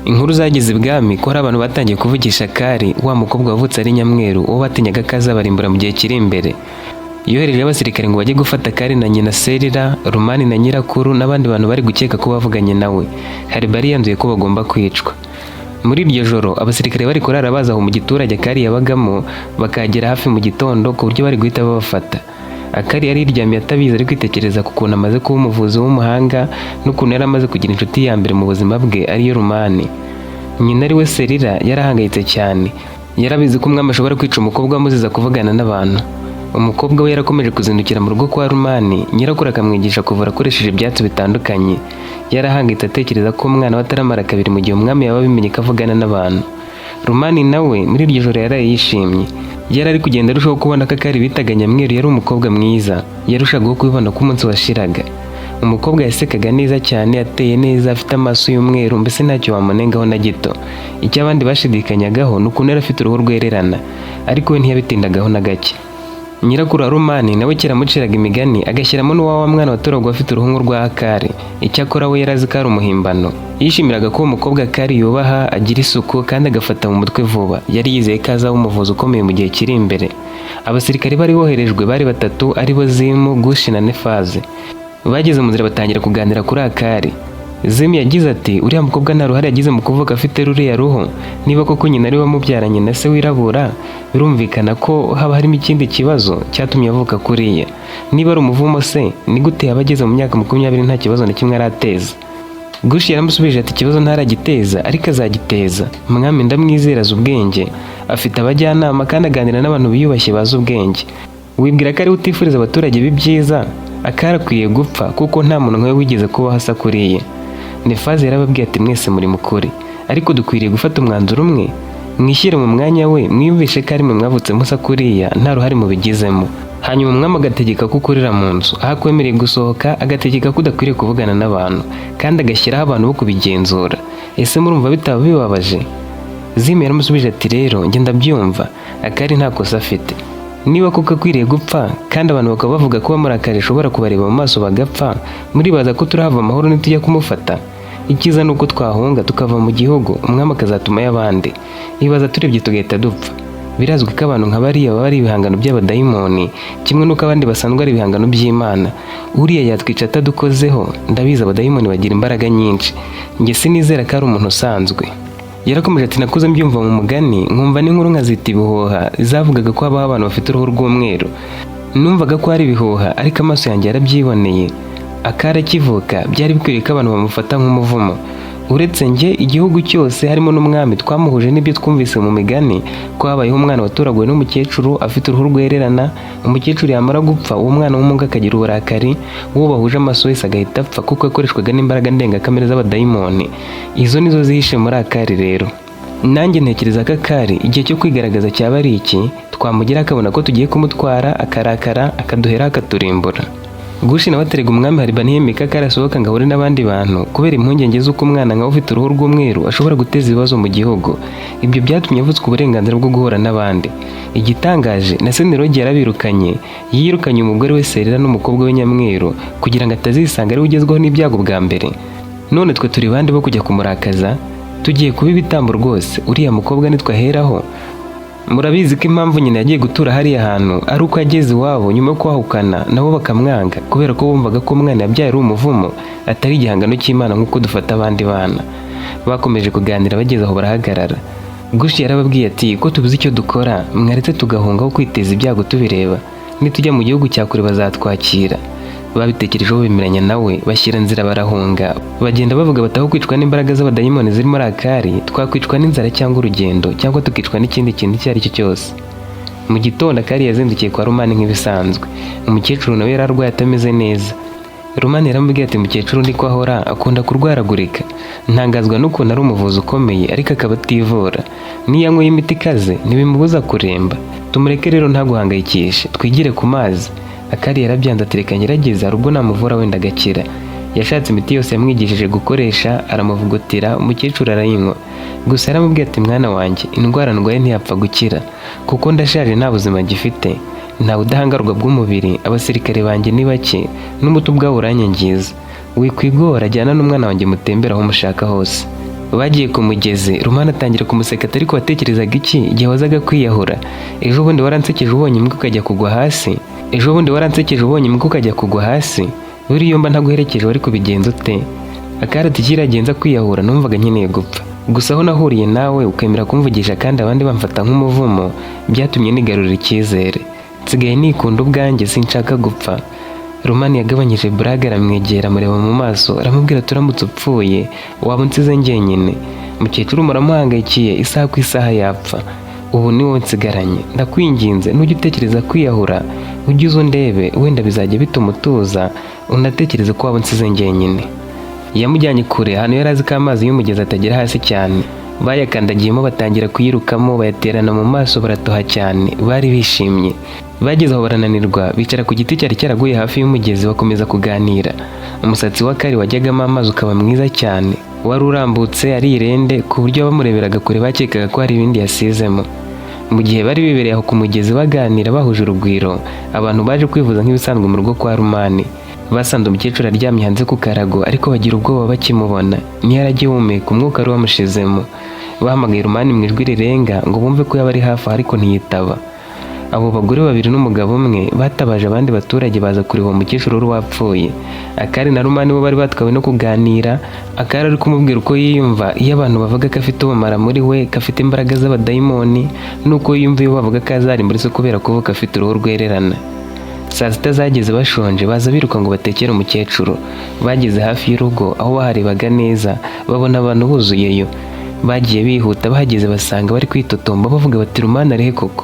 Inkuru zageze ibwami ko hari abantu batangiye kuvugisha Kari, wa mukobwa wavutse ari nyamweru, uwo batinyaga ko azabarimbura mu gihe kiri imbere. Yohereje abasirikare ngo bajye gufata Kari na nyina Serira, Rumani na nyirakuru n'abandi bantu bari gukeka ko bavuganye nawe. Haribari yanzuye ko bagomba kwicwa. Muri iryo joro abasirikare bari kurara baza aho mu giturage Akari yabagamo, bakagera hafi mu gitondo ku buryo bari guhita babafata. Akari yari yiryamiye atabizi, ari kwitekereza ku kuntu amaze kuba umuvuzi w'umuhanga n'ukuntu yari amaze kugira inshuti ya mbere mu buzima bwe, ariyo Rumani. Nyina, ari we Serira, yarahangayitse cyane. Yarabizi ko umwami ashobora kwica umukobwa amuziza kuvugana n'abantu. Umukobwa we yarakomeje kuzindukira mu rugo kwa Rumani, nyirakuru akamwigisha kuvura akoresheje ibyatsi bitandukanye. Yarahangayitse atekereza ko umwana we ataramara kabiri mu gihe umwami yaba abimenye ko avugana n'abantu. Rumani nawe muri iryo joro yaraye yishimye. Yari ari kugenda arushaho kubona ko Akari bitaga Nyamweru yari umukobwa mwiza. Yarushagaho kubibona ko umunsi washiraga. Umukobwa yasekaga neza cyane, ateye neza, afite amaso y'umweru, mbese ntacyo wamunengaho na gito. Icyo abandi bashidikanyagaho ni ukuntu yari afite uruhu rwererana, ariko we ntiyabitindagaho na gake. Nyirakuru wa Rumani nawe kera amuciraga imigani, agashyiramo n'uwa wa mwana watoragwa afite uruhu nk'urwa Akari. Icyakora we yari azi ko ari umuhimbano. Yishimiraga ko uwo mukobwa Akari yubaha, agira isuku kandi agafata mu mutwe vuba. Yari yizeye ko azaba umuvuzi ukomeye mu gihe kiri imbere. Abasirikare bari boherejwe bari batatu, aribo Zimu, Gushi na Nefaze. Bageze mu nzira batangira kuganira kuri Akari. Zimu yagize ati: "Uriya mukobwa nta ruhare yagize mu kuvuka afite ruriya ruhu. Niba koko nyina ari we wamubyaranye na se wirabura, birumvikana ko haba harimo ikindi kibazo cyatumye avuka kuriya. Niba ari umuvumo se, ni gute yaba ageze mu myaka 20 nta kibazo na kimwe arateza?" Gushi yaramusubije ati: "Ikibazo ntaragiteza, ariko azagiteza. Mwami ndamwizera, azi ubwenge, afite abajyanama kandi aganira n'abantu biyubashye bazi ubwenge. Wibwira ko ari we utifuriza abaturage b'ibyiza? Akari akwiye gupfa kuko nta muntu nkawe wigeze kubaho asa kuriya." Nefaze yarababwiye ati: "Mwese muri mukuri, ariko dukwiriye gufata umwanzuro umwe. Mwishyire mu mwanya we, mwiyumvishe ko ari mwe mwavutse musa kuriya nta ruhare mubigizemo. Hanyuma umwami agategeka ko ukurira mu nzu, aho akwemereye gusohoka, agategeka ko udakwiriye kuvugana n'abantu, kandi agashyiraho abantu bo kubigenzura. Ese murumva bitaba bibabaje?" Zimu yaramusubije ati: "Rero njye ndabyumva, Akari nta kosa afite. Niba koko akwiriye gupfa, kandi abantu bakaba bavuga ko bamurakari ashobora kubareba mu maso bagapfa, muribaza ko turahava amahoro nitujya kumufata? Icyiza ni uko twahunga tukava mu gihugu, umwami akazatumayo abandi. Ibaza turebye tugahita dupfa. Birazwi ko abantu nka bariya baba ari ibihangano by'abadayimoni, kimwe n'uko abandi basanzwe ari ibihangano by'Imana. Uriya yatwica atadukozeho. Ndabizi, abadayimoni bagira imbaraga nyinshi. Njye sinizera ko ari umuntu usanzwe." Yarakomeje ati: "Nakuze mbyumva mu mugani, nkumva n'inkuru nkazita ibihuha zavugaga ko habaho abantu bafite uruhu rw'umweru. Numvaga ko ari ibihuha, ariko amaso yanjye yarabyiboneye. Akari akivuka byari bikwiriye ko abantu bamufata nk'umuvumo. Uretse njye, igihugu cyose harimo n'umwami twamuhuje n'ibyo twumvise mu migani, ko habayeho umwana watoraguwe n'umukecuru afite uruhu rwererana. Umukecuru yamara gupfa, uwo mwana w'umuhungu akagira uburakari, uwo bahuje amaso wese agahita apfa, kuko yakoreshwaga n'imbaraga ndengakamere z'abadayimoni. Izo nizo zihishe muri Akari. Rero nanjye ntekereza ko Akari igihe cyo kwigaragaza cyaba ari iki. Twamugira akabona ko tugiye kumutwara, akarakara, akaduhera, akaturimbura." Gushi nawe aterega umwami Hariba ntiyemeye ko arasohoka ngo ahure n'abandi bantu, kubera impungenge z'uko umwana nkawe ufite uruhu rw'umweru ashobora guteza ibibazo mu gihugu. Ibyo byatumye avutswa uburenganzira bwo guhura n'abandi. Igitangaje, na Senerogi yarabirukanye. Yirukanye umugore we Serera n'umukobwa we Nyamweru, kugira ngo atazisanga ariwe ugezweho n'ibyago bwa mbere. None twe turi bande bo kujya kumurakaza? Tugiye kuba ibitambo rwose. Uriya mukobwa nitwaheraho. Murabizi ko impamvu nyina yagiye gutura hariya hantu ari uko yageze iwabo nyuma yo kwahukana nabo bakamwanga, kubera ko bumvaga ko umwana yabyaye ari umuvumo, atari igihangano cy'Imana nk'uko dufata abandi bana." Bakomeje kuganira, bageze aho barahagarara. Gushi yarababwiye ati: "Ko tubuze icyo dukora, mwaretse tugahunga aho kwiteza ibyago tubireba? Nitujya mu gihugu cya kure bazatwakira." Babitekerejeho, bemeranya nawe, bashyira nzira barahunga. Bagenda bavuga bati: "Aho kwicwa n'imbaraga z'abadayimoni ziri muri Akari, twakwicwa n'inzara cyangwa urugendo, cyangwa tukicwa n'ikindi kintu icyo ari cyo cyose." Mu gitondo Akari yazindukiye kwa Rumani nk'ibisanzwe. Umukecuru nawe yari arwaye atameze neza. Rumani yaramubwiye ati: "Mukecuru niko ahora, akunda kurwaragurika. Ntangazwa n'ukuntu ari umuvuzi ukomeye ariko akaba ativura. Niyo anyweye imiti ikaze ntibimubuza kuremba. Tumureke rero, ntaguhangayikishe, twigire ku mazi." Akari yarabyanze ati: "Reka ngerageze, hari ubwo namuvura wenda agakira." Yashatse imiti yose yamwigishije gukoresha, aramuvugutira, umukecuru arayinywa. Gusa yaramubwiye ati: "Mwana wanjye, indwara ndwaye ntiyapfa gukira kuko ndashaje, nta buzima gifite, nta budahangarwa bw'umubiri, abasirikare banjye ni bake, n'umuti ubwawo uranyangiza. Wikwigora, jyana n'umwana wanjye mutembere aho mushaka hose." Bagiye ku mugezi, Rumana atangira kumuseka ati: "Ariko watekerezaga iki igihe wazaga kwiyahura? Ejo bundi waransekeje ubonye imbwa ukajya kugwa hasi. Ejo bundi waransekeje ubonye imbwa ukajya kugwa hasi. Buriya iyo mba ntaguherekeje wari kubigenza ute?" Akari ati: "Kiragenza kwiyahura numvaga nkeneye gupfa. Gusa aho nahuriye nawe ukemera kumvugisha kandi abandi bamfata nk'umuvumo, byatumye nigarurira icyizere. Nsigaye nikunda ubwanjye, sinshaka gupfa." Romani yagabanyije burage, aramwegera, amureba mu maso, aramubwira: "Turamutse upfuye waba unsize njyenyine. Mukecuru muramuhangayikiye, isaha ku isaha yapfa. Ubu ni wowe nsigaranye. Ndakwinginze, nujya utekereza kwiyahura ujye uza undebe, wenda bizajya bituma utuza, unatekereze ko waba unsize njyenyine." Yamujyanye kure, ahantu yari azi ko amazi y'umugezi atagera hasi cyane. Bayakandagiyemo, batangira kuyirukamo, bayaterana mu maso, baratoha cyane, bari bishimye. Bageze aho barananirwa, bicara ku giti cyari cyaraguye hafi y'umugezi, bakomeza kuganira. Umusatsi wa Kari wajyagamo amazi ukaba mwiza cyane, wari urambutse ari irende, ku buryo abamureberaga kure bakekaga ko hari ibindi yasizemo. Mu gihe bari bibereye aho ku mugezi baganira bahuje urugwiro, abantu baje kwivuza nk'ibisanzwe mu rugo kwa Rumani. Basanze umukecuru aryamye hanze ku karago, ariko bagira ubwoba bakimubona, ntiyari agihumeka, umwuka wari wamushizemo. Bahamagaye Rumani mu ijwi rirenga ngo bumve ko yaba ari hafi aho, ariko ntiyitaba. Abo bagore babiri n'umugabo umwe batabaje abandi baturage, baza kureba uwo mukecuru wari wapfuye. Akari na Rumani bo bari batwawe no kuganira. Akari ari kumubwira uko yiyumva iyo abantu bavuga ko afite ubumara muri we, ko afite imbaraga z'abadayimoni, n'uko yiyumva iyo bavuga ko azarimbura isi kubera kuvuka afite uruhu rwererana. Saa sita zageze bashonje, baza biruka ngo batekere umukecuru. Bageze hafi y'urugo aho baharebaga neza, babona abantu buzuyeyo. Bagiye bihuta, bahageze basanga bari kwitotomba, bavuga bati: "Rumani arihe koko?"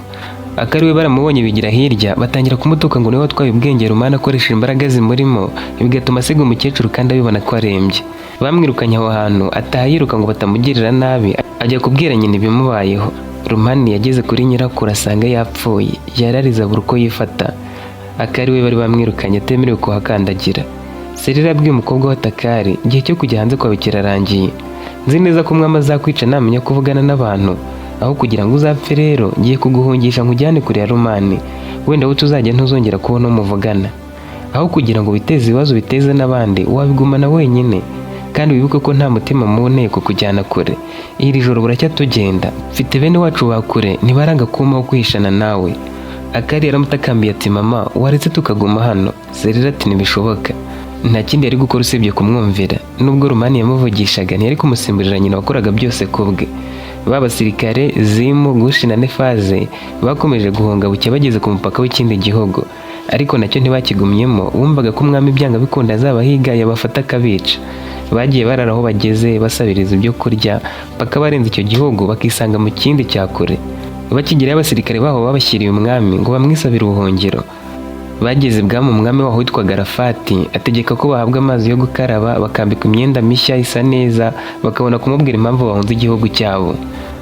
Akari we baramubonye bigira hirya, batangira kumutuka ngo niwe watwaye ubwenge Rumani akoresheje imbaraga zimurimo, bigatuma asiga umukecuru kandi abibona ko arembye. Bamwirukanye aho hantu, ataha yiruka ngo batamugirira nabi, ajya kubwira nyina ibimubayeho. Rumani yageze kuri nyirakuru asanga yapfuye, yararize abura uko yifata. Akari we bari bamwirukanye atemerewe kuhakandagira. Serira abwiye umukobwa we Takari: "Igihe cyo kujya hanze kwawe kirarangiye. Nzi neza ko umwami azakwica namenya ko uvugana n'abantu. Aho kugira ngo uzapfe rero, ngiye kuguhungisha nkujyane kure ya Rumani. Wenda wowe tuzajya ntuzongera kubona uwo muvugana. Aho kugira ngo witeze ibibazo biteze n'abandi, wabigumana wenyine. Kandi wibuke ko nta mutima mubi unteye kukujyana kure. Iri joro buracya tugenda. Mfite bene wacu ba kure, ntibaranga kumpaho kwihishana nawe." Akari yaramutakambiye ati: "Mama, waretse tukaguma hano?" Serira ati: "Ntibishoboka." Nta kindi yari gukora usibye kumwumvira. Nubwo Rumani yamuvugishaga, ntiyari kumusimburira nyina wakoraga byose ku bwe. Ba basirikare Zimu, Gushi na Nefaze bakomeje guhunga. Bucya bageze ku mupaka w'ikindi gihugu, ariko nacyo ntibakigumyemo. Bumvaga ko umwami byanga bikunda azabahiga, yabafata akabica. Bagiye barara aho bageze, basabiriza ibyo kurya, paka barenze icyo gihugu, bakisanga mu kindi cya kure. Bakigerayo, abasirikare baho babashyiriye umwami ngo bamwisabire ubuhungiro. Bageze ibwami, umwami waho witwaga Rafati ategeka ko bahabwa amazi yo gukaraba, bakambikwa imyenda mishya isa neza, bakabona kumubwira impamvu bahunze igihugu cyabo.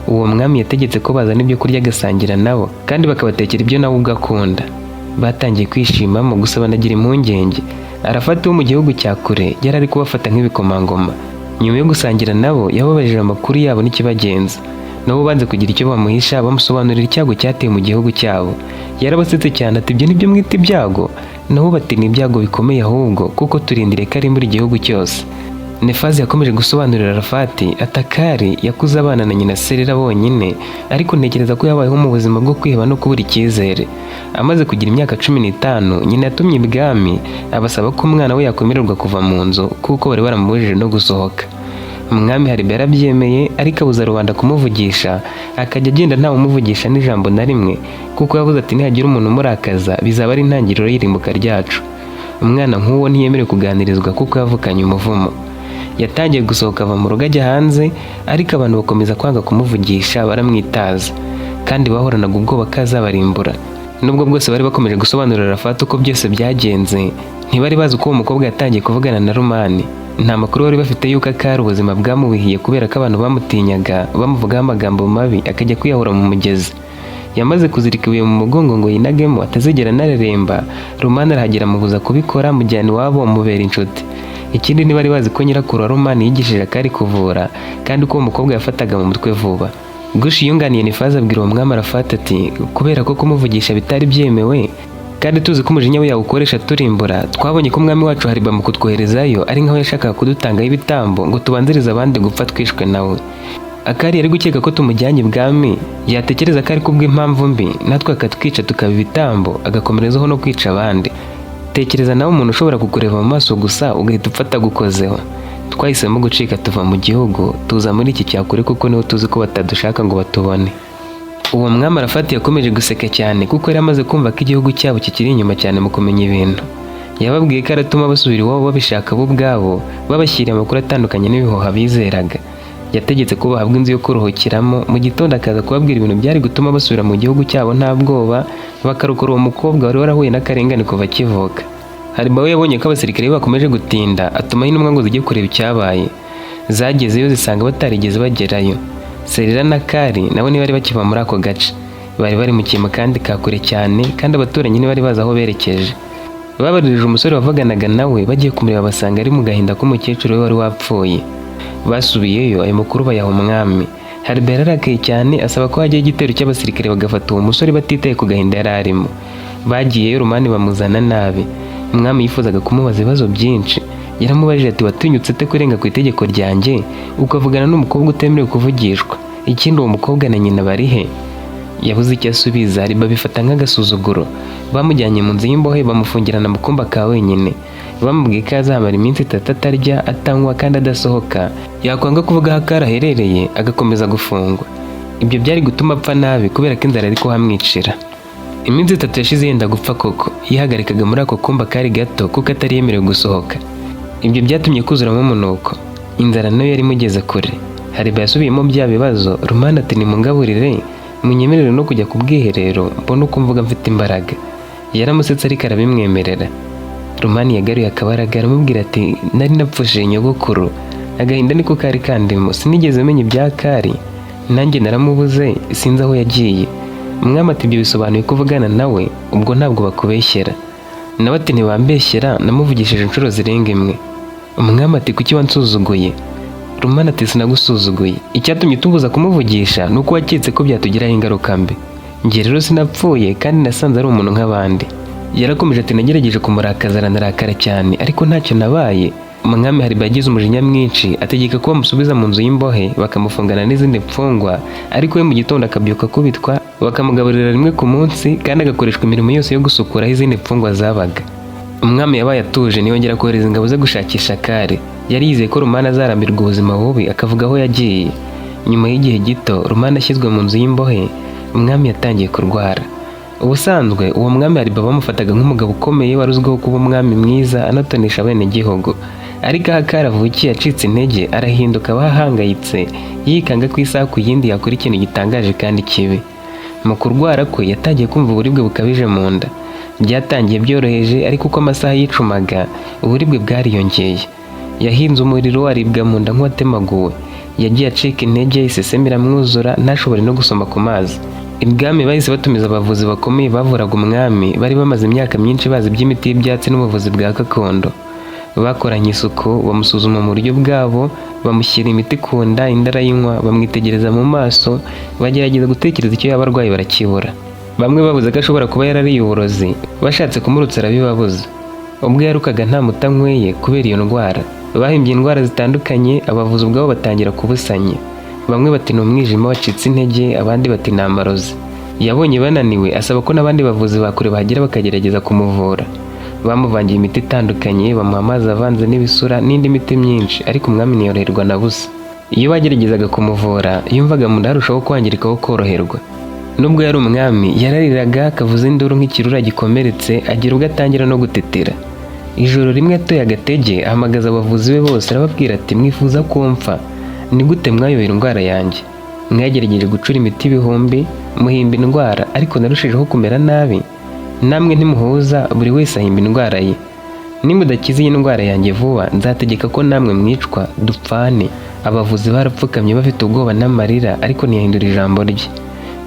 Uwo mwami yategetse ko bazana ibyo kurya agasangira nabo, kandi bakabatekera ibyo nawe ubwo akunda. Batangiye kwishimamo, gusa banagira impungenge. Arafati wo mu gihugu cya kure yari ari kubafata nk'ibikomangoma. Nyuma yo gusangira nabo, yababajije amakuru yabo n'ikibagenza. Nabo banze kugira icyo bamuhisha, bamusobanurira icyago cyateye mu gihugu cyabo. Yarabasetse cyane ati: "Ibyo nibyo mwita ibyago?" Nabo bati: "Ni ibyago bikomeye ahubwo, kuko turindiriye ko ari muri igihugu cyose." Nefazi yakomeje gusobanurira Rafati atakari yakuze abana na nyina Serera bonyine, ariko ntekereza ko yabayeho mu buzima bwo kwiheba no kubura icyizere. Amaze kugira imyaka 15, nyina yatumye ibwami abasaba ko umwana we yakwemererwa kuva mu nzu, kuko bari baramubujije no gusohoka. Umwami Hariba yarabyemeye, ariko abuza rubanda kumuvugisha, akajya agenda ntawe umuvugisha n'ijambo na rimwe, kuko yavuze ati: "Nihagira umuntu umurakaza bizaba ari intangiriro y'irimbuka ryacu. Umwana nk'uwo ntiyemerewe kuganirizwa kuko yavukanye umuvumo." Yatangiye gusohoka ava mu rugo ajya hanze, ariko abantu bakomeza kwanga kumuvugisha, baramwitaza, kandi bahoranaga ubwoba ko azabarimbura. Nubwo bwose bari bakomeje gusobanurira Rafati uko byose byagenze, ntibari bazi uko uwo mukobwa yatangiye kuvugana na Rumani. Nta makuru bari bafite y'uko akari ubuzima bwamubihiye kubera ko abantu bamutinyaga, bamuvugaho amagambo mabi, akajya kwiyahura mu mugezi. Yamaze kuzirika ibuye mu mugongo ngo yinagemo atazigera anareremba. Rumani arahagera amubuza kubikora, amujyana iwabo, amubera inshuti. Ikindi, ntibari bazi ko nyirakuru wa Rumani yigishije akari kuvura, kandi ko uwo mukobwa yafataga mu mutwe vuba. Gushi yunganiye Nifazi, abwira uwo mwami Arafati ati: "Kubera ko kumuvugisha bitari byemewe, Kandi tuzi ko umujinya we yawukoresha turimbura. Twabonye ko umwami wacu Hariba mu kutwoherezayo ari nkaho yashakaga kudutangaho ibitambo ngo tubanzirize abandi gupfa twishwe nawe. Akari yari gukeka ko tumujyanye ibwami, yatekereza ko ari kubw'impamvu mbi, natwe akatwica tukaba ibitambo, agakomerezaho no kwica abandi. Tekereza nawe umuntu ushobora kukureba mu maso gusa ugahita upfa atagukozeho. Twahisemo gucika tuva mu gihugu tuza muri iki cyakure kuko niho tuzi ko batadushaka ngo batubone. Uwo mwami Arafati yakomeje guseka cyane kuko yari amaze kumva ko igihugu cyabo kikiri inyuma cyane mu kumenya ibintu. Yababwiye ko aratuma basubira iwabo babishaka bo ubwabo, babashyiriye amakuru atandukanye n'ibihuha bizeraga. Yategetse ko bahabwa inzu yo kuruhukiramo, mu gitondo akaza kubabwira ibintu byari gutuma basubira mu gihugu cyabo nta bwoba, bakarokora uwo mukobwa wari warahuye n'akarengane kuva akivuka. Hariba we yabonye ko abasirikare be bakomeje gutinda, atumaho intumwa ngo zijye kureba icyabaye. Zagezeyo zisanga batarigeze bagerayo. Serira na Kari nabo ntibari bakiva muri ako gace. Bari bari mu cyimbo kandi ka kure cyane, kandi abaturanyi ntibari bazi aho berekeje. Babaririje umusore wavuganaga nawe, bagiye kumureba basanga ari mu gahinda k'umukecuru we wari wapfuye. Basubiyeyo ayo makuru bayaha umwami. Hariba yararakaye cyane, asaba ko hajyayo igitero cy'abasirikare bagafata uwo musore batitaye ku gahinda yari arimo. Bagiyeyo Rumani bamuzana nabi. Umwami yifuzaga kumubaza ibibazo byinshi. Yaramubajije ati: "Watinyutse ute kurenga ku itegeko ryanjye ukavugana n'umukobwa utemerewe kuvugishwa? Ikindi, uwo mukobwa na nyina bari he?" Yabuze icyo asubiza, Hariba abifata nk'agasuzuguro. Bamujyanye mu nzu y'imbohe, bamufungirana mu kumba ka wenyine. Bamubwiye ko azamara iminsi 3 atarya, atanywa kandi adasohoka, yakwanga kuvuga aho Akari aherereye agakomeza gufungwa. Ibyo byari gutuma apfa nabi kubera ko inzara yari kuhamwicira. Iminsi 3 yashize yenda gupfa koko. Yihagarikaga muri ako kumba kari gato kuko atari yemerewe gusohoka. Ibyo byatumye kuzuramo umunuko. Inzara nayo yari imugeze kure. Hariba yasubiyemo bya bibazo. Rumani ati: "Nimungaburire, munyemerere no kujya ku bwiherero, mbone uko mvuga mfite imbaraga." Yaramusetse ariko arabimwemerera. Rumani yagaruye akabaraga, aramubwira ati: "Nari napfushije nyogokuru, agahinda niko kari kandimo, sinigeze menya ibya Kari, nanjye naramubuze, sinzi aho yagiye." Umwami ati: "Ibyo bisobanuye ko uvugana nawe, ubwo ntabwo bakubeshyera?" Nawe ati: "Ntibambeshyera, namuvugishije inshuro zirenga imwe." Umwami ati: "Kuki wansuzuguye?" Rumani ati: "Sinagusuzuguye. Icyatumye tubuza kumuvugisha ni uko waketse ko byatugiraho ingaruka mbi. Njye rero sinapfuye kandi nasanze ari umuntu nk'abandi." Yarakomeje ati: "Nagerageje kumurakaza aranarakara cyane, ariko ntacyo nabaye." Umwami Hariba yagize umujinya mwinshi, ategeka ko bamusubiza mu nzu y'imbohe bakamufungana n'izindi mfungwa, ariko we mu gitondo akabyuka akubitwa, bakamugaburira rimwe ku munsi, kandi agakoreshwa imirimo yose yo gusukura aho izindi mfungwa zabaga. Umwami yabaye atuje, ntiyongera kohereza ingabo ze gushakisha Kari. Yari yizeye ko Rumani azarambirwa ubuzima bubi akavuga aho yagiye. Nyuma y'igihe gito Rumani ashyizwe mu nzu y'imbohe, umwami yatangiye kurwara. Ubusanzwe uwo mwami Hariba bamufataga nk'umugabo ukomeye wari uzwiho kuba umwami mwiza anatonesha abenegihugu, ariko aho Akari avukiye acitse intege, arahinduka, aba ahangayitse, yikanga ko isaha ku yindi yakora ikintu gitangaje kandi kibi. Mu kurwara kwe yatangiye kumva uburibwe bukabije mu nda. Byatangiye byoroheje, ariko uko amasaha yicumaga uburibwe bwariyongeye. Yahinze umuriro, aribwa mu nda nk'uwatemaguwe. Yagiye acika intege, isesemi iramwuzura, ntashobore no gusoma ku mazi. Ibwami bahise batumiza abavuzi bakomeye bavuraga umwami, bari bamaze imyaka myinshi bazi iby'imiti y'ibyatsi n'ubuvuzi bwa gakondo. Bakoranye isuku, bamusuzuma mu buryo bwabo, bamushyira imiti ku nda, indi arayinywa, bamwitegereza mu maso, bagerageza gutekereza icyo yaba arwaye barakibura. Bamwe bavuze ko ashobora kuba yarariye uburozi, bashatse kumurutsa arabibabuza. Ubwo yarukaga nta muti anyweye kubera iyo ndwara. Bahimbye indwara zitandukanye, abavuzi ubwabo batangira kubusanya. Bamwe bati ni umwijima wacitse intege, abandi bati ni amarozi. Yabonye bananiwe, asaba ko n'abandi bavuzi ba kure bahagera bakagerageza kumuvura. Bamuvangiye imiti itandukanye, bamuha amazi avanze n'ibisura n'indi miti myinshi, ariko umwami ntiyoroherwa na busa. Iyo bageragezaga kumuvura, yumvaga mu nda harushaho kwangirika aho koroherwa. Nubwo yari umwami, yarariraga akavuza induru nk'ikirura gikomeretse, agira ubwo atangira no gutetera. Ijoro rimwe atoye agatege, ahamagaza abavuzi be bose, arababwira ati: "Mwifuza ko mpfa? Ni gute mwayoboye indwara yanjye? Mwagerageje gucura imiti ibihumbi, muhimba indwara, ariko narushijeho kumera nabi. Namwe ntimuhuza, buri wese ahimba indwara ye. Nimudakiza iyi ndwara yanjye vuba, nzategeka ko namwe mwicwa dupfane." Abavuzi barapfukamye bafite ubwoba n'amarira, ariko ntiyahindura ijambo rye.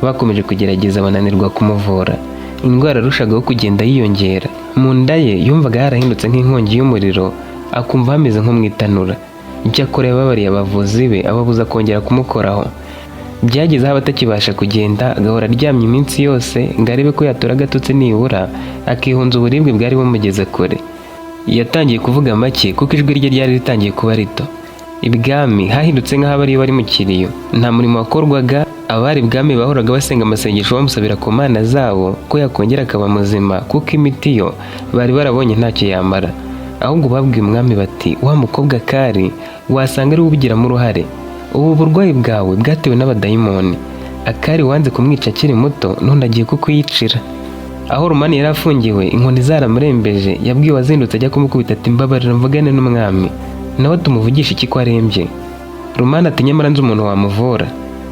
Bakomeje kugerageza bananirwa kumuvura. Indwara yarushagaho kugenda yiyongera. Mu nda ye yumvaga yarahindutse nk'inkongi y'umuriro, akumva hameze nko mu itanura. Icyakora yababariye abavuzi be, ababuza kongera kumukoraho. Byageze aho atakibasha kugenda, agahora aryamye iminsi yose ngo arebe ko yatora agatotsi nibura, akihunza uburibwe bwari bumugeze kure. Yatangiye kuvuga make kuko ijwi rye ryari ritangiye kuba rito. Ibwami hahindutse nk'aho abariyo bari mu kiriyo. Nta murimo wakorwaga, abari ibwami bahoraga basenga amasengesho bamusabira ku mana zabo ko yakongera akaba muzima, kuko imiti yo bari barabonye ntacyo yamara. Ahubwo babwiye umwami bati: "Wa mukobwa Kari wasanga ari we ubigiramo uruhare. Ubu burwayi bwawe bwatewe n'abadayimoni. Akari wanze kumwica akiri muto, none agiye kukwiyicira." Aho Rumani yari afungiwe, inkoni zaramurembeje, yabwiye uwazindutse ajya kumukubita ati: "Mbabarira mvugane n'umwami." Nawe tumuvugisha iki ko arembye? Rumani ati: "Nyamara nzi umuntu wamuvura."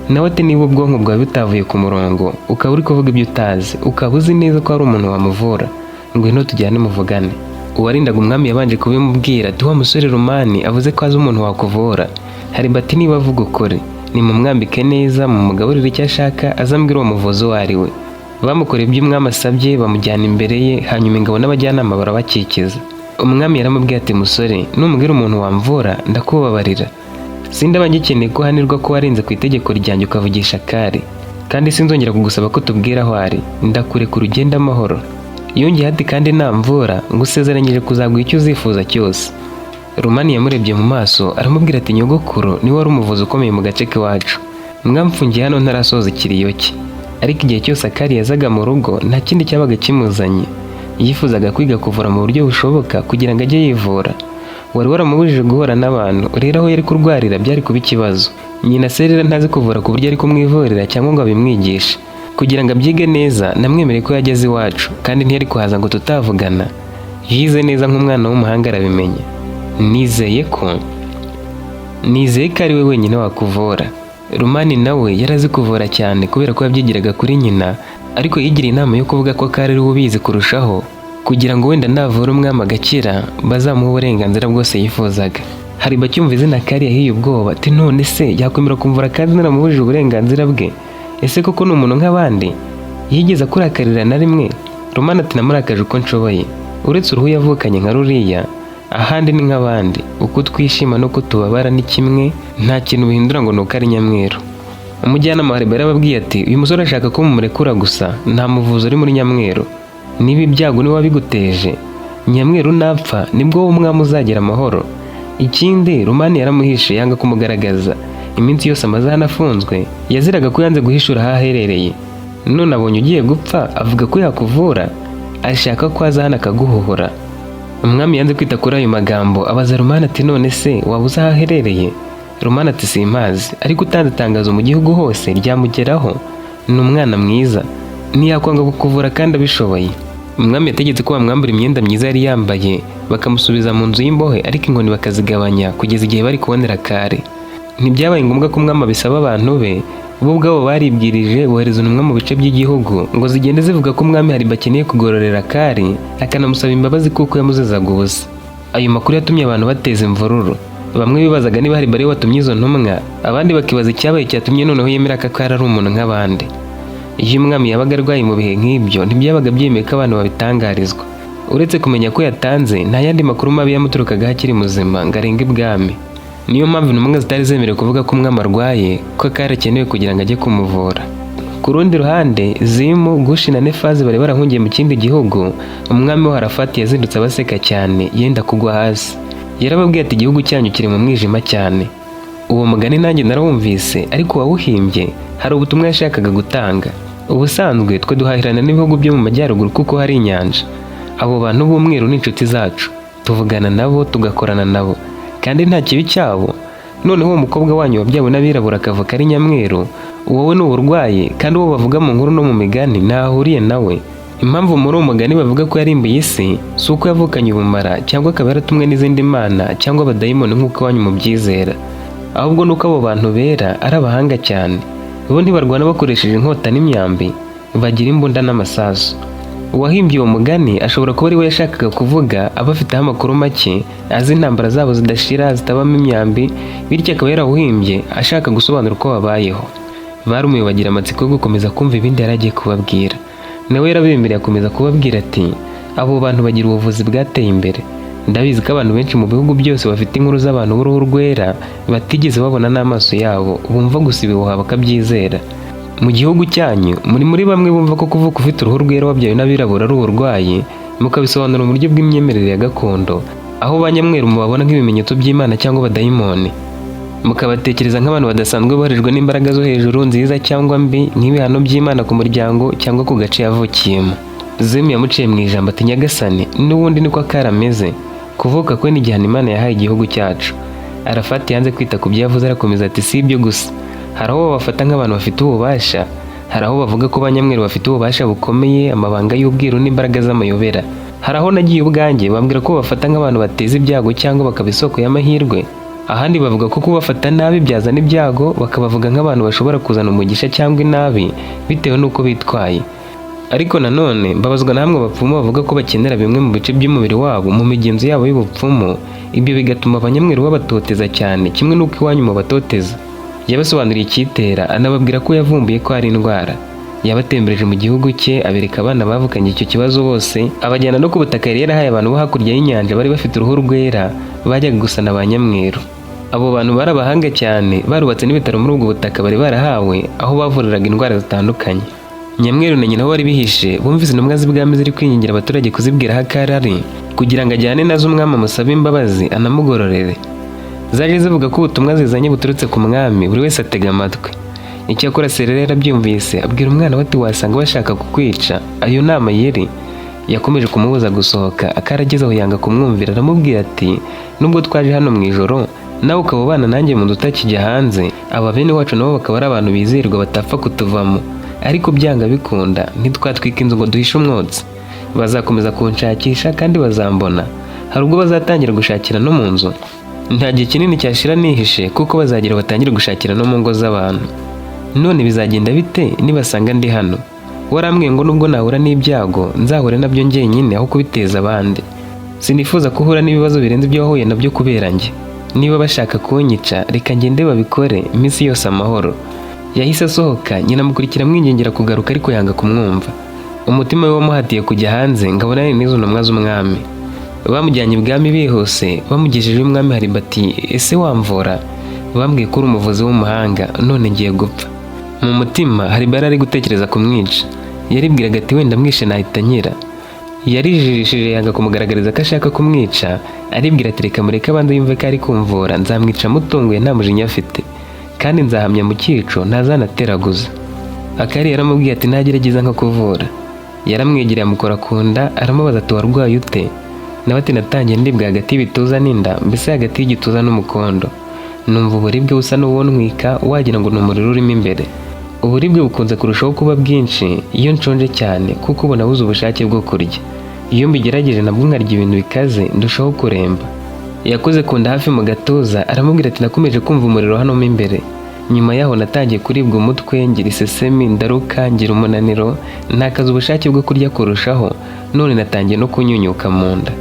Nawe ati: "Niba ubwonko bwawe butavuye ku murongo, ukaba uri kuvuga ibyo utazi, ukaba uzi neza ko hari umuntu wamuvura, ngwino tujyane muvugane." Uwarindaga umwami yabanje kubimubwira ati: "Wa musore Rumani avuze ko azi umuntu wakuvura." Haribati: "Niba avuga ukuri, nimumwambike neza, mumugaburire icyo ashaka, azambwira uwo muvuzi uwo ari we." Bamukoreye ibyo umwami asabye, bamujyana imbere ye, hanyuma ingabo n'abajyanama barabakikiza. Umwami yaramubwiye ati: "Musore, numbwira umuntu wamvura ndakubabarira. Sindaba ngikeneye ko uhanirwa ko warenze ku itegeko ryanjye ukavugisha Kari, kandi sinzongera kugusaba ko tubwira aho ari. Ndakurekura ugende amahoro." Yongeye ati: "Kandi namvura, ngusezeranyije kuzaguha icyo uzifuza cyose." Rumani yamurebye mu maso aramubwira ati: "Nyogokuru niwe wari umuvuzi ukomeye mu gace k'iwacu. Mwamfungiye hano ntarasoza ikiriyo cye. Ariko igihe cyose Akari yazaga mu rugo, nta kindi cyabaga kimuzanye. Yifuzaga kwiga kuvura mu buryo bushoboka kugira ngo ajye yivura. Wari waramubujije guhura n'abantu, rero aho yari kurwarira byari kuba ikibazo. Nyina Serera ntazi kuvura ku buryo ari kumwivurira cyangwa ngo abimwigishe. Kugira ngo abyige neza, namwemereye ko yageze iwacu, kandi ntiyari kuhaza ngo tutavugana. Yize neza nk'umwana w'umuhanga, arabimenya. Nizeye ko ari we wenyine wakuvura." Rumani nawe yari azi kuvura cyane kubera ko yabyigiraga kuri nyina, ariko yigiriye inama yo kuvuga ko Kari ari we ubizi kurushaho, kugira ngo wenda navura umwami agakira bazamuhe uburenganzira bwose yifuzaga. Hari bacyumva izina Kari yahiye ubwoba ati: "None se yakwemera kumvura kandi naramubujije uburenganzira bwe? Ese koko ni umuntu nk'abandi? Yigeze akurakarira na rimwe?" Rumani ati: "Namurakaje uko nshoboye. Uretse uruhu yavukanye nka ruriya, ahandi ni nk'abandi. Uko twishima n'uko tubabara ni kimwe, nta kintu bihindura ngo ni uko ari nyamweru." Umujyanama wa Hareba yarababwiye ati: "Uyu musore ashaka ko mumurekura gusa. Nta muvuzi uri muri nyamweru. Niba ibyago niwe wabiguteje, nyamweru napfa nibwo wowe umwami uzagira amahoro. Ikindi, Rumani yaramuhishe, yanga kumugaragaza. Iminsi yose amaze hano afunzwe yaziraga ko yanze guhishura aho aherereye. None abonye ugiye gupfa, avuga ko yakuvura, ashaka ko aza hano akaguhuhura." Umwami yanze kwita kuri ayo magambo, abaza Rumani ati: "None se waba uzi aho aherereye?" Rumani ati: "Simpazi, ariko utanze itangazo mu gihugu hose ryamugeraho. Ni umwana mwiza, ntiyakwanga kukuvura kandi abishoboye." Umwami yategetse ko bamwambura imyenda myiza yari yambaye, bakamusubiza mu nzu y'imbohe, ariko inkoni bakazigabanya kugeza igihe bari kubonera Kare. Ntibyabaye ngombwa ko umwami abisaba abantu be, bo ubwabo baribwirije bohereza intumwa mu bice by'igihugu ngo zigende zivuga ko umwami hari bakeneye kugororera Kari, akanamusaba imbabazi kuko yamuzizaga ubusa. Ayo makuru yatumye abantu bateza imvururu. Bamwe bibazaga niba hari bari watumye izo ntumwa, abandi bakibaza icyabaye cyatumye noneho yemera ko Kari ari umuntu nk'abandi. Iyo umwami yabaga arwaye mu bihe nk'ibyo, ntibyabaga byemewe ko abantu babitangarizwa. Uretse kumenya ko yatanze, nta yandi makuru mabi yamuturukagaho akiri muzima ngo arenge ibwami. Niyo mpamvu intumwa zitari zemerewe kuvuga ko umwami arwaye, ko Kari akenewe kugira ngo ajye kumuvura. Ku rundi ruhande, Zimu, Gushi na Nefazi bari barahungiye mu kindi gihugu. Umwami wa Harafati yazindutse abaseka cyane yenda kugwa hasi. Yarababwiye ati: "Igihugu cyanyu kiri mu mwijima cyane. Uwo mugani nanjye narawumvise, ariko uwawuhimbye hari ubutumwa yashakaga gutanga. Ubusanzwe twe duhahirana n'ibihugu byo mu majyaruguru kuko hari inyanja. Abo bantu b'umweru ni inshuti zacu, tuvugana nabo, tugakorana nabo, kandi nta kibi cyabo. Noneho uwo mukobwa wanyu wabyawe n'abirabura akavuka ari nyamweru, wowe ni uburwayi, kandi uwo bavuga mu nkuru no mu migani ntahuriye nawe. Impamvu muri uwo mugani bavuga ko yarimbuye isi si uko yavukanye ubumara cyangwa akaba yaratumwe n'izindi mana cyangwa abadayimoni nk'uko iwanyu mubyizera, ahubwo ni uko abo bantu bera ari abahanga cyane. Bo ntibarwana bakoresheje inkota n'imyambi, bagira imbunda n'amasasu. Uwahimbye uwo mugani ashobora kuba ari we yashakaga kuvuga, aba afiteho amakuru make, azi intambara zabo zidashira zitabamo imyambi, bityo akaba yarawuhimbye ashaka gusobanura uko babayeho." Barumiwe, bagira amatsiko yo gukomeza kumva ibindi yari agiye kubabwira. Nawe yarabemereye, akomeza kubabwira ati: "Abo bantu bagira ubuvuzi bwateye imbere. Ndabizi ko abantu benshi mu bihugu byose bafite inkuru z'abantu b'uruhu rwera batigeze babona n'amaso yabo, bumva gusa ibihuha bakabyizera. Mu gihugu cyanyu muri bamwe bumva ko kuvuka ufite uruhu rwera wabyawe n'abirabura ari uburwayi, mukabisobanura mu buryo bw'imyemerere ya gakondo, aho ba nyamweru mubabona nk'ibimenyetso by'Imana cyangwa abadayimoni, mukabatekereza nk'abantu badasanzwe boherejwe n'imbaraga zo hejuru, nziza cyangwa mbi, nk'ibihano by'Imana ku muryango cyangwa ku gace yavukiyemo. Zemu yamuciye mu ijambo ati: "Nyagasani, n'ubundi niko akari ameze. Kuvuka kwe ni igihano Imana yahaye igihugu cyacu." Arafati yanze kwita ku byo yavuze, arakomeza ati: "Si ibyo gusa, hari aho babafata nk'abantu bafite ububasha. Hari aho bavuga ko ba nyamweru bafite ububasha bukomeye, amabanga y'ubwiru n'imbaraga z'amayobera. Hari aho nagiye ubwanjye bambwira ko babafata nk'abantu bateza ibyago cyangwa bakaba isoko y'amahirwe. Ahandi bavuga ko kubafata nabi byazana ibyago, bakabavuga nk'abantu bashobora kuzana umugisha cyangwa inabi bitewe n'uko bitwaye. Ariko nanone mbabazwa na bamwe bapfumu bavuga ko bakenera bimwe mu bice by'umubiri wabo mu migenzo yabo y'ubupfumu. Ibyo bigatuma abanyamweru babatoteza cyane, kimwe n'uko iwanyu mubatoteza." Yabasobanuriye icyitera, anababwira ko yavumbuye ko ari indwara. Yabatembereje mu gihugu cye, abereka abana bavukanye icyo kibazo bose, abajyana no ku butaka yari yarahaye abantu bo hakurya y'inyanja bari bafite uruhu rwera bajyaga gusa na ba nyamweru. Abo bantu bari abahanga cyane, barubatse n'ibitaro muri ubwo butaka bari barahawe, aho bavuriraga indwara zitandukanye. Nyamweru na nyina aho bari bihishe bumvise intumwa z'ibwami ziri kwingingira abaturage kuzibwira aho akari ari, kugira ngo ajyane nazo umwami amusabe imbabazi anamugororere. Zaje zivuga ko ubutumwa zizanye buturutse ku mwami, buri wese atega amatwi. Icyakora Serera yarabyumvise, abwira umwana we ati: "Wasanga bashaka kukwica, ayo ni amayeri." Yakomeje kumubuza gusohoka. Akarageze aho yanga kumwumvira, aramubwira ati: "Nubwo twaje hano mu ijoro, nawe ukaba ubana nanjye mu nzu utakijya hanze, aba bene wacu nabo bakaba ari abantu bizerwa batapfa kutuvamo, ariko byanga bikunda ntitwatwika inzu ngo duhishe umwotsi. Bazakomeza kunshakisha kandi bazambona. Hari ubwo bazatangira gushakira no mu nzu. Nta gihe kinini cyashira nihishe, kuko bazagira batangire gushakira no mu ngo z'abantu. None bizagenda bite nibasanga ndi hano? Warambwiye ngo nubwo nahura n'ibyago nzahure nabyo njyenyine aho kubiteza abandi. Sinifuza ko uhura n'ibibazo birenze ibyo wahuye nabyo kubera njye. Niba bashaka kunyica, reka ngende babikore, iminsi yose amahoro." Yahise asohoka, nyina amukurikira amwingingira kugaruka, ariko yanga kumwumva. Umutima we wamuhatiye kujya hanze ngo abonane n'izo ntumwa z'umwami. Bamujyanye ibwami bihuse. Bamugejejeyo, umwami Hariba ati: "Ese wamvura? Bambwiye ko uri umuvuzi w'umuhanga, none ngiye gupfa." Mu mutima Hariba yari ari gutekereza kumwica. Yaribwiraga ati: "Wenda mwishe nahita nkira." Yarijijishije, yanga kumugaragariza ko ashaka kumwica. Aribwira ati: "Reka mureke abanze yumve ko ari kumvura, nzamwica mutunguye nta mujinya afite, kandi nzahamya mu cyico ntazanateraguza." Akari yaramubwiye ati: "Ntagerageza nko kuvura." Yaramwegereye, amukora ku nda, aramubaza ati: "Warwaye ute?" Nawe ati: "Natangiye ndibwa hagati y'ibituza n'inda, mbese hagati y'igituza n'umukondo. Numva uburibwe busa n'ubuntwika, wagira ngo ni umuriro urimo imbere. Uburibwe bukunze kurushaho kuba bwinshi iyo nshonje cyane, kuko ubu nabuze ubushake bwo kurya. Iyo mbigerageje nabwo nkarya ibintu bikaze, ndushaho kuremba." Yakoze ku nda hafi mu gatuza, aramubwira ati: "Nakomeje kumva umuriro hano mo imbere. Nyuma yaho natangiye kuribwa umutwe, ngira isesemi, ndaruka, ngira umunaniro, ntakaza ubushake bwo kurya kurushaho, none natangiye no kunyunyuka mu nda."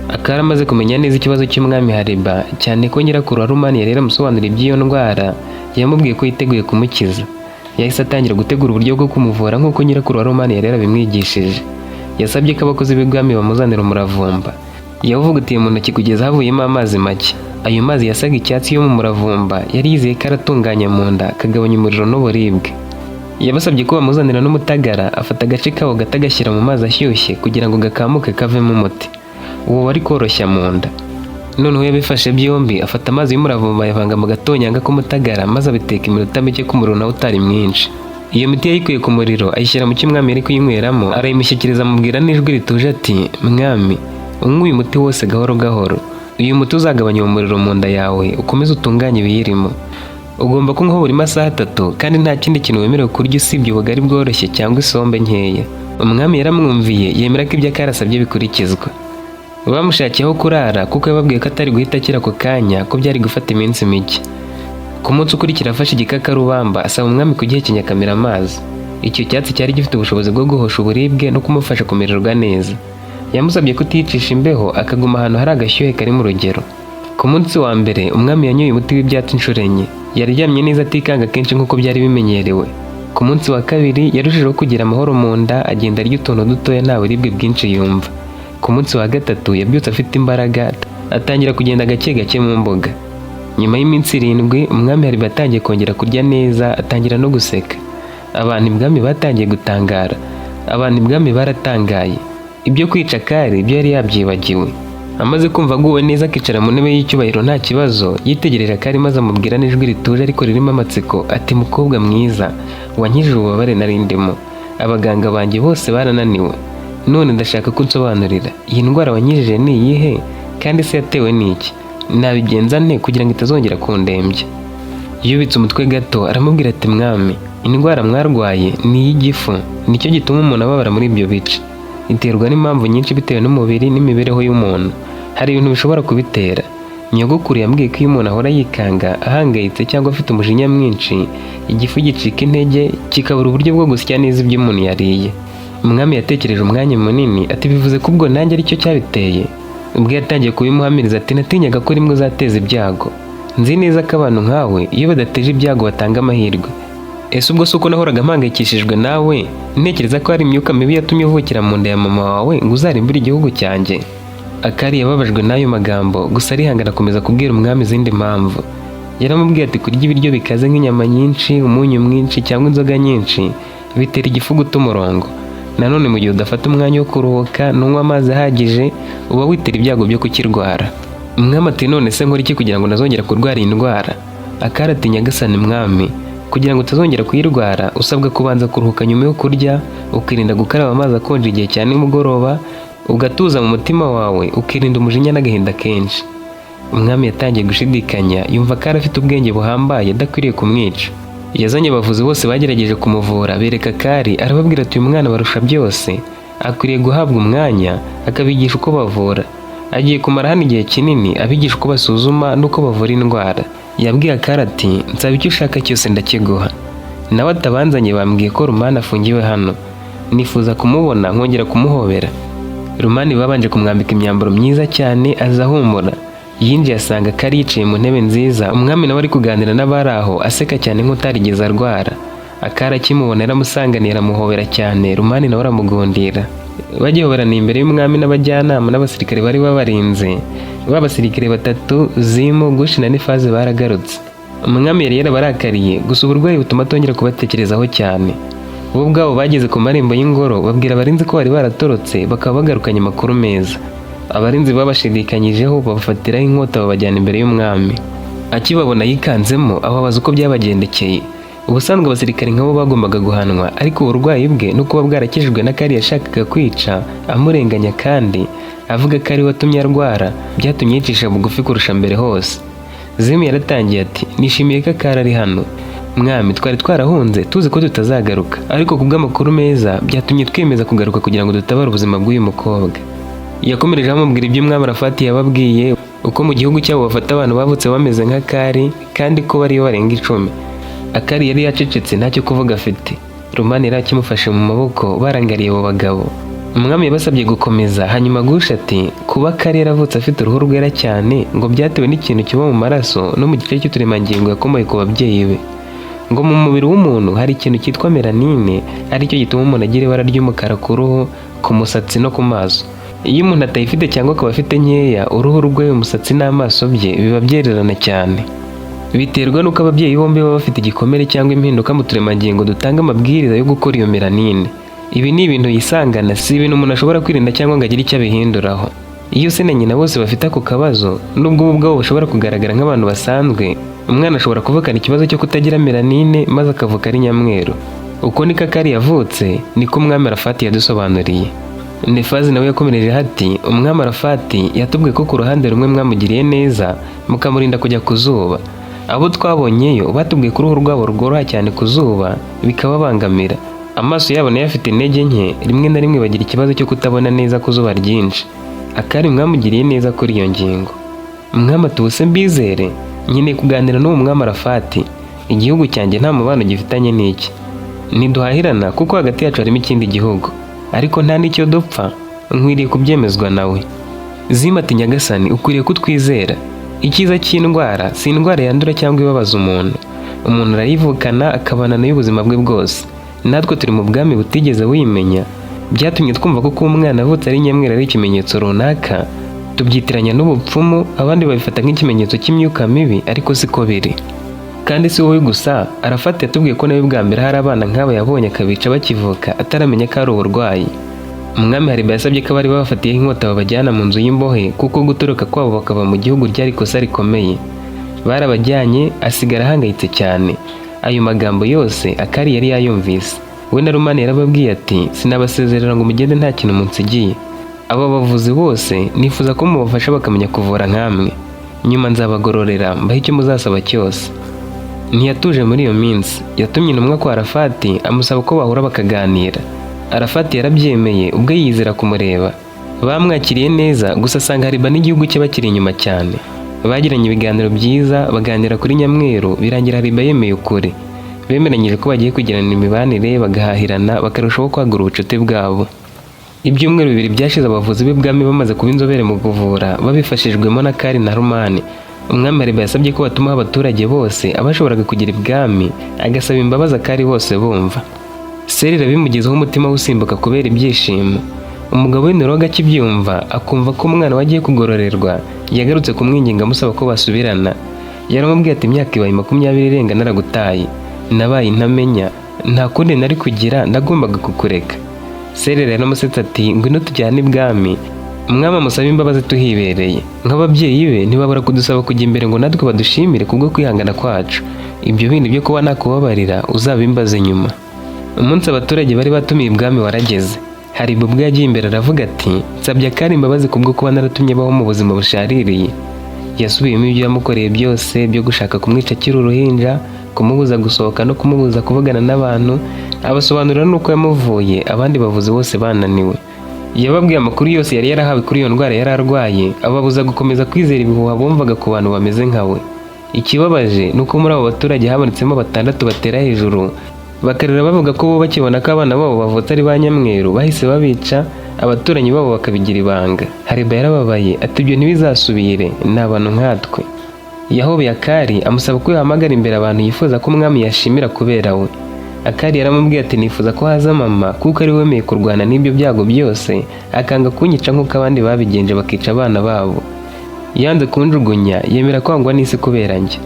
Akari amaze kumenya neza ikibazo cy'umwami Hariba, cyane ko nyirakuru wa Rumani yari yaramusobanuriye iby'iyo ndwara. Yamubwiye ko yiteguye kumukiza. Yahise atangira gutegura uburyo bwo kumuvura nk'uko nyirakuru wa Rumani yari yarabimwigishije. Yasabye ko abakozi b'ibwami bamuzanira umuravumba. Yawuvugutiye mu ntoki kugeza havuyemo amazi make. Ayo mazi yasaga icyatsi yo mu muravumba, yari yizeye ko aratunganya mu nda, akagabanya umuriro n'uburibwe. Yabasabye ko bamuzanira n'umutagara, afata agace kawo gato agashyira mu mazi ashyushye kugira ngo gakamuke kavemo umuti. Uwo wari koroshya mu nda. Noneho yabifashe byombi, afata amazi y'umuravumba ayavanga mu gatonyanga k'umutagara, maze abiteka iminota mike ku muriro nawo utari mwinshi. Iyo miti yayikuye ku muriro, ayishyira mu cyo umwami yari kuyinyweramo, arayimushyikiriza, amubwira n'ijwi rituje ati: "Mwami, unywe uyu muti wose gahoro gahoro. Uyu muti uzagabanya uwo muriro mu nda yawe, ukomeze utunganye ibiyirimo. Ugomba kunywaho buri masaha 3, kandi nta kindi kintu wemerewe kurya usibye ubugari bworoshye cyangwa isombe nkeya." Umwami yaramwumviye, yemera ko ibyo akarasabye bikurikizwa. Bamushakiye aho kurara, kuko yababwiye ko atari guhita akira ako kanya, ko byari gufata iminsi mike. Ku munsi ukurikira afashe igikakarubamba, asaba umwami kugihekenya akamira amazi. Icyo cyatsi cyari gifite ubushobozi bwo guhosha uburibwe no kumufasha kumererwa neza. Yamusabye kutiyicisha imbeho, akaguma ahantu hari agashyuhe kari mu rugero. Ku munsi wa mbere umwami yanyoye umuti w'ibyatsi inshuro enye. Yaryamye neza atikanga kenshi nk'uko byari bimenyerewe. Ku munsi wa kabiri yarushijeho kugira amahoro mu nda, agenda arya utuntu dutoya, nta buribwe bwinshi yumva. Ku Ku munsi wa gatatu yabyutse afite imbaraga, atangira kugenda gake gake mu mbuga. Nyuma y'iminsi 7 umwami Haribi atangiye kongera kurya neza, atangira no guseka. Abantu ibwami batangiye gutangara. Abantu ibwami baratangaye. Ibyo kwica Kari ibyo yari yabyibagiwe. Amaze kumva aguwe neza akicara mu ntebe y'icyubahiro nta kibazo, yitegereje Akari maze amubwira n'ijwi rituje ariko ririmo amatsiko ati: "Mukobwa mwiza, wankijije ububabare nari ndimo. Abaganga banjye bose barananiwe. None ndashaka ko unsobanurira, iyi ndwara wankijije ni iyihe kandi se yatewe n'iki? Nabigenza nte kugira ngo itazongera kundembya?" Yubitse umutwe gato aramubwira ati: "Mwami, indwara mwarwaye ni iy'igifu, nicyo gituma umuntu ababara muri ibyo bice. Iterwa n'impamvu nyinshi bitewe n'umubiri n'imibereho y'umuntu. Hari ibintu bishobora kubitera. Nyogokuru yambwiye ko iyo umuntu ahora yikanga, ahangayitse cyangwa afite umujinya mwinshi, igifu gicika intege kikabura uburyo bwo gusya neza ibyo umuntu yariye." Umwami yatekereje umwanya munini ati: "Bivuze ko ubwo nanjye aricyo cyabiteye?" Ubwo yatangiye kubimuhamiriza ati: "Natinyaga ko rimwe uzateza ibyago. Nzi neza ko abantu nkawe iyo badateje ibyago batanga amahirwe. Ese ubwo si uko nahoraga mpangayikishijwe nawe, ntekereza ko hari imyuka mibi yatumye uvukira mu nda ya mama wawe ngo uzarimbure igihugu cyanjye?" Akari yababajwe n'ayo magambo, gusa arihangana akomeza kubwira umwami izindi mpamvu. Yaramubwiye ati: "Kurya ibiryo bikaze nk'inyama nyinshi, umunyu mwinshi cyangwa inzoga nyinshi bitera igifu guta umurongo. Nanone mu gihe udafata umwanya wo kuruhuka, ntunywe amazi ahagije, uba witera ibyago byo kukirwara." Umwami ati: "None se nkora iki kugira ngo ntazongera kurwara iyi ndwara?" Akari ati: "Nyagasani mwami, kugira ngo utazongera kuyirwara usabwa kubanza kuruhuka nyuma yo kurya, ukirinda gukaraba amazi akonje igihe cya nimugoroba, ugatuza mu mutima wawe, ukirinda umujinya n'agahinda kenshi." Umwami yatangiye gushidikanya, yumva ko afite ubwenge buhambaye adakwiriye kumwica. Yazanye abavuzi bose bagerageje kumuvura, bereka Kari, arababwira ati: "Uyu mwana barusha byose, akwiriye guhabwa umwanya akabigisha uko bavura. Agiye kumara hano igihe kinini abigisha uko basuzuma n'uko bavura indwara." Yabwiye Akari ati: "Nsaba icyo ushaka cyose ndakiguha." Nawe atabanzanye bambwiye ko Rumani afungiwe hano, nifuza kumubona nkongera kumuhobera. Rumani babanje kumwambika imyambaro myiza cyane, aza ahumura. Yinjiye asanga Kari yicaye mu ntebe nziza, umwami nawe ari kuganira n'abari aho aseka cyane nk'utarigeze arwara. Akari akimubona yaramusanganiye aramuhobera cyane, Rumani nawe aramugundira. Bagihoberana imbere y'umwami n'abajyanama n'abasirikare bari babarinze, ba basirikare batatu Zimu, Gushi na Nifaze baragarutse. Umwami yari yarabarakariye, gusa uburwayi butuma atongera kubatekerezaho cyane. Bo ubwabo bageze ku marembo y'ingoro babwira abarinzi ko bari baratorotse bakaba bagarukanye amakuru meza. Abarinzi babashidikanyijeho babafatiraho inkota babajyana imbere y'umwami. Akibabona yikanzemo, ababaza uko byabagendekeye. Ubusanzwe abasirikare nk'abo bagombaga guhanwa, ariko uburwayi bwe no kuba bwarakijijwe na Kari yashakaga kwica amurenganya kandi avuga ko ari we watumye arwara, byatumye yicisha bugufi kurusha mbere hose. Zimu yaratangiye ati: "Nishimiye ko Akari ari hano. Mwami, twari twarahunze tuzi ko tutazagaruka, ariko kubw'amakuru meza byatumye twemeza kugaruka kugira ngo dutabare ubuzima bw'uyu mukobwa." Yakomereje amubwira ibyo umwami Arafati yababwiye, uko mu gihugu cyabo bafata abantu bavutse bameze nka Kari kandi ko bariyo barenga 10. Akari yari yacecetse ntacyo kuvuga afite. Rumani yari akimufashe mu maboko barangariye abo bagabo. Umwami yabasabye gukomeza, hanyuma Gusha ati: "Kuba Kari yaravutse afite uruhu rwera cyane ngo byatewe n'ikintu kiba mu maraso no mu gice cy'uturemangingo yakomoye ku babyeyi be. Ngo mu mubiri w'umuntu hari ikintu cyitwa melanine, aricyo gituma umuntu agira ibara ry'umukara ku ruhu, ku musatsi no ku maso. Iyo umuntu atayifite cyangwa akaba afite nkeya, uruhu rwe, umusatsi n'amaso bye biba byererana cyane. Biterwa n'uko ababyeyi bombi baba bafite igikomere cyangwa impinduka mu turemangingo dutanga amabwiriza yo gukora iyo melanine. Ibi ni ibintu yisangana, si ibintu umuntu ashobora kwirinda cyangwa ngo agire icyo abihinduraho. Iyo se na nyina bose bafite ako kabazo, nubwo bo ubwabo bashobora kugaragara nk'abantu basanzwe, umwana ashobora kuvukana ikibazo cyo kutagira melanine maze akavuka ari nyamweru. Uko niko Akari yavutse, niko umwami Arafati yadusobanuriye." Nefazi nawe yakomereje ati: "Umwami Arafati yatubwiye ko ku ruhande rumwe mwamugiriye neza mukamurinda kujya ku zuba. Abo twabonyeyo batubwiye ko uruhu rwabo rworoha cyane ku zuba bikababangamira. Amaso yabo nayo afite intege nke, rimwe na rimwe bagira ikibazo cyo kutabona neza ku zuba ryinshi. Akari mwamugiriye neza kuri iyo ngingo." Umwami ati: "Ubuse mbizere? Nkeneye kuganira n'uwo mwami Arafati. Igihugu cyanjye nta mubano gifitanye n'iki, ntiduhahirana kuko hagati yacu harimo ikindi gihugu, ariko nta n'icyo dupfa, nkwiriye kubyemezwa nawe." Zima ati: "Nyagasani, ukwiriye kutwizera. Icyiza cy'indwara si indwara yandura cyangwa ibabaza umuntu. Umuntu arayivukana akabana nayo ubuzima bwe bwose. Natwe turi mu bwami butigeze buyimenya. Byatumye twumva ko kuba umwana avutse ari nyamweru ari ikimenyetso runaka, tubyitiranya n'ubupfumu, abandi babifata nk'ikimenyetso cy'imyuka mibi, ariko siko biri. Kandi si wowe gusa, Arafati yatubwiye ko nawe bwa mbere hari abana nk'aba yabonye akabica bakivuka ataramenya ko ari uburwayi. Umwami Hariba yasabye ko abari babafatiyeho inkota babajyana mu nzu y'imbohe, kuko gutoroka kwabo bakava mu gihugu ryari ikosa rikomeye. Barabajyanye, asigara ahangayitse cyane. Ayo magambo yose Akari yari yayumvise. We na Rumani yarababwiye ati: "Sinabasezerera ngo mugende nta kintu munsigiye. Aba bavuzi bose nifuza ko mubafasha bakamenya kuvura nkamwe. Nyuma nzabagororera mbahe icyo muzasaba cyose." Ntiyatuje muri iyo minsi. Yatumye intumwa kwa Arafati amusaba ko bahura bakaganira. Arafati yarabyemeye, ubwo yizera kumureba. Bamwakiriye neza, gusa asanga Hariba n'igihugu cye bakiri inyuma cyane. Bagiranye ibiganiro byiza, baganira kuri nyamweru, birangira Hariba yemeye ukuri. Bemeranyije ko bagiye kugirana imibanire, bagahahirana, bakarushaho kwagura ubucuti bwabo. Ibyumweru 2 byashize abavuzi b'ibwami bamaze kuba inzobere mu kuvura, babifashijwemo na Kari na Rumani. Umwami Hariba yasabye ko batumaho abaturage bose abashoboraga kugira ibwami, agasaba imbabazi Akari bose bumva. Serira bimugezeho umutima usimbuka kubera ibyishimo. Umugabo w'Iniroga akibyumva, akumva ko umwana we agiye kugororerwa, yagarutse kumwinginga amusaba ko basubirana. Yaramubwiye ati: "Imyaka ibaye 20 irenga naragutaye, nabaye intamenya, nta kundi nari kugira, nagombaga kukureka." Serera yaramusetse ati: "Ngwino tujyane ibwami, umwami amusaba imbabazi tuhibereye. Nk'ababyeyi be ntibabura kudusaba kujya imbere ngo natwe badushimire kubwo kwihangana kwacu. Ibyo bindi byo kuba nakubabarira uzabimbaze nyuma." Umunsi abaturage bari batumiye ibwami warageze. Hari ubwo yagiye imbere aravuga ati: "Nsabye Akari imbabazi kubwo kuba naratumye abaho mu buzima bushaririye." Yasubiyemo ibyo yamukoreye byose byo gushaka kumwica akiri uruhinja, kumubuza gusohoka no kumubuza kuvugana n'abantu, abasobanurira n'uko yamuvuye abandi bavuzi bose bananiwe. Yababwiye amakuru yose yari yarahawe kuri iyo ndwara yari arwaye, ababuza gukomeza kwizera ibihuha bumvaga ku bantu bameze nka we. Ikibabaje ni uko muri abo baturage habonetsemo batandatu batera hejuru bakarira, bavuga ko bo bakibona ko abana babo bavutse ari ba nyamweru bahise babica, abaturanyi babo bakabigira ibanga. Hariba yarababaye ati: "Ibyo ntibizasubire, ni abantu nkatwe." Yahobeye Akari amusaba ko yahamagara imbere abantu yifuza ko umwami yashimira kubera we. Akari yaramubwiye ati: "Nifuza ko haza mama, kuko ari we wemeye kurwana n'ibyo byago byose, akanga kunyica nk'uko abandi babigenje bakica abana babo. Yanze kunjugunya, yemera kwangwa n'isi kubera njye."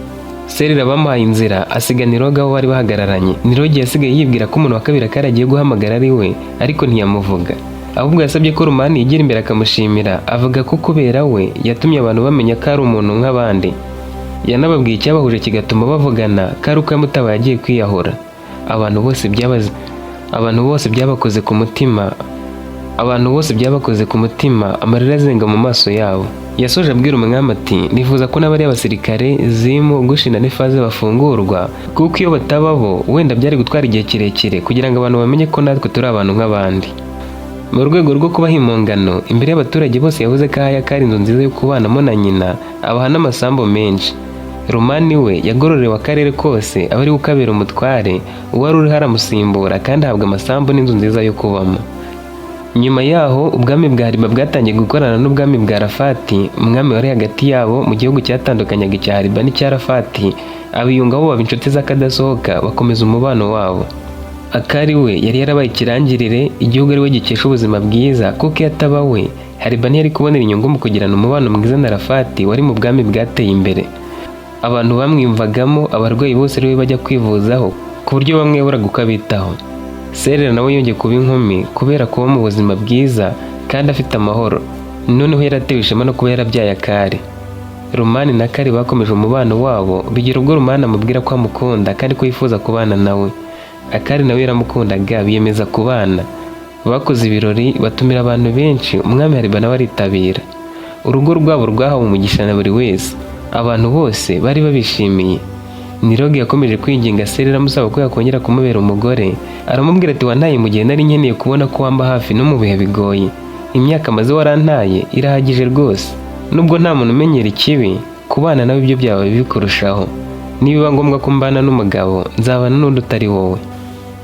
Serira bamuhaye inzira, asiga Niroga aho bari bahagararanye. Niroge yasigaye yibwira ko umuntu wa kabiri Akari agiye guhamagara ari we, ariko ntiyamuvuga. Ahubwo yasabye ko Rumani yigira imbere akamushimira, avuga ko kubera we yatumye abantu bamenya ko ari umuntu nk'abandi. Yanababwiye icyabahuje kigatuma bavugana, ko ari uko yamutabaye agiye kwiyahura. Abantu bose byabakoze ku mutima, abantu bose byabakoze ku mutima, amarira azenga mu maso yabo. Yasoje abwira umwami ati: "Nifuza ko n'abariya basirikare Zimu, Gushina n'Ifaze bafungurwa, kuko iyo bataba bo wenda byari gutwara igihe kirekire kugira ngo abantu bamenye ko natwe turi abantu nk'abandi." Mu rwego rwo kubaha impongano imbere y'abaturage bose, yavuze ko ahaye Akari inzu nziza yo kubanamo na nyina, abaha n'amasambu menshi. Rumani we yagororewe akarere kose, aba ari we ukabera umutware, uwari uriho aramusimbura, kandi ahabwa amasambu n'inzu nziza yo kubamo. Nyuma yaho ubwami bwa Hariba bwatangiye gukorana n'ubwami bwa Rafati. Umwami wari hagati yabo mu gihugu cyatandukanyaga icya Hariba n'icya Rafati, abiyungaho, baba inshuti z'akadasohoka, bakomeza umubano wabo. Akari we yari yarabaye ikirangirire, igihugu ari we gikesha ubuzima bwiza, kuko iyo ataba we Hariba ntiyari kubonera inyungu mu kugirana umubano mwiza na Rafati wari mu bwami bwateye imbere. Abantu bamwiyumvagamo, abarwayi bose ari we bajya kwivuzaho, ku buryo bamwe yaburaga uko abitaho. Serera nawe yongeye kuba inkumi kubera kuba mu buzima bwiza kandi afite amahoro. Noneho yaratewe ishema no kuba yarabyaye Akari. Rumani na Kari bakomeje umubano wabo, bigira ubwo Rumani amubwira ko amukunda kandi ko yifuza kubana nawe. Akari nawe yaramukundaga, biyemeza kubana. Bakoze ibirori, batumira abantu benshi, umwami Hariba nawe aritabira. Urugo rwabo rwahawe umugisha na buri wese, abantu bose bari babishimiye. Niroge yakomeje kwinginga Serera amusaba ko yakongera kumubera umugore. Aramubwira ati: "Wantaye mu gihe nari nkeneye kubona ko wamba hafi no mu bihe bigoye. Imyaka maze warantaye irahagije rwose. Nubwo nta muntu umenyera ikibi, kubana nawe ibyo byaba bibi kurushaho. Nibiba ngombwa ko mbana n'umugabo, nzabana n'undi utari wowe."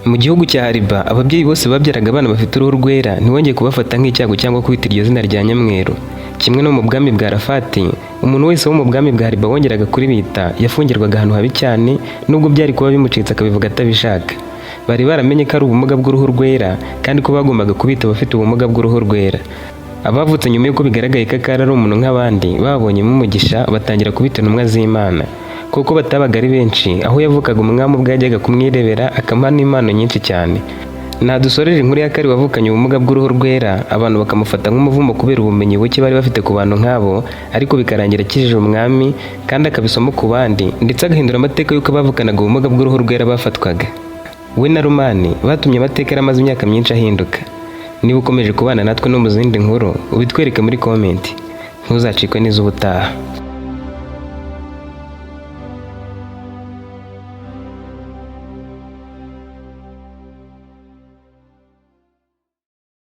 Mu gihugu cya Hariba, ababyeyi bose babyaraga abana bafite uruhu rwera ntibongeye kubafata nk'icyago cyangwa kwita iryo zina rya nyamweru. Kimwe no mu bwami bwa Rafati, umuntu wese wo mu bwami bwa Hariba wongeraga kuribita yafungirwaga ahantu habi cyane, nubwo byari kuba bimucitse akabivuga atabishaka. Bari baramenye ko ari ubumuga bw'uruhu rwera kandi ko bagombaga kubita abafite ubumuga bw'uruhu rwera. Abavutse nyuma y'uko bigaragaye ko Akari ari umuntu nk'abandi babonyemo umugisha, batangira kubita intumwa z'Imana. Kuko batabaga ari benshi, aho yavukaga umwami ubwo yajyaga kumwirebera, akamuha n'impano nyinshi cyane. Nadusoreje inkuru ya Kari wavukanye ubumuga bw'uruhu rwera, abantu bakamufata nk'umuvumo kubera ubumenyi buke bari bafite ku bantu nk'abo, ariko bikarangira akijije umwami kandi akabisoma ku bandi, ndetse agahindura amateka y'uko abavukanaga ubumuga bw'uruhu rwera bafatwaga. We na Rumani batumye amateka yari amaze imyaka myinshi ahinduka. Niba ukomeje kubana natwe no mu zindi nkuru, ubitwereke muri comment. Ntuzacikwe n'iz'ubutaha.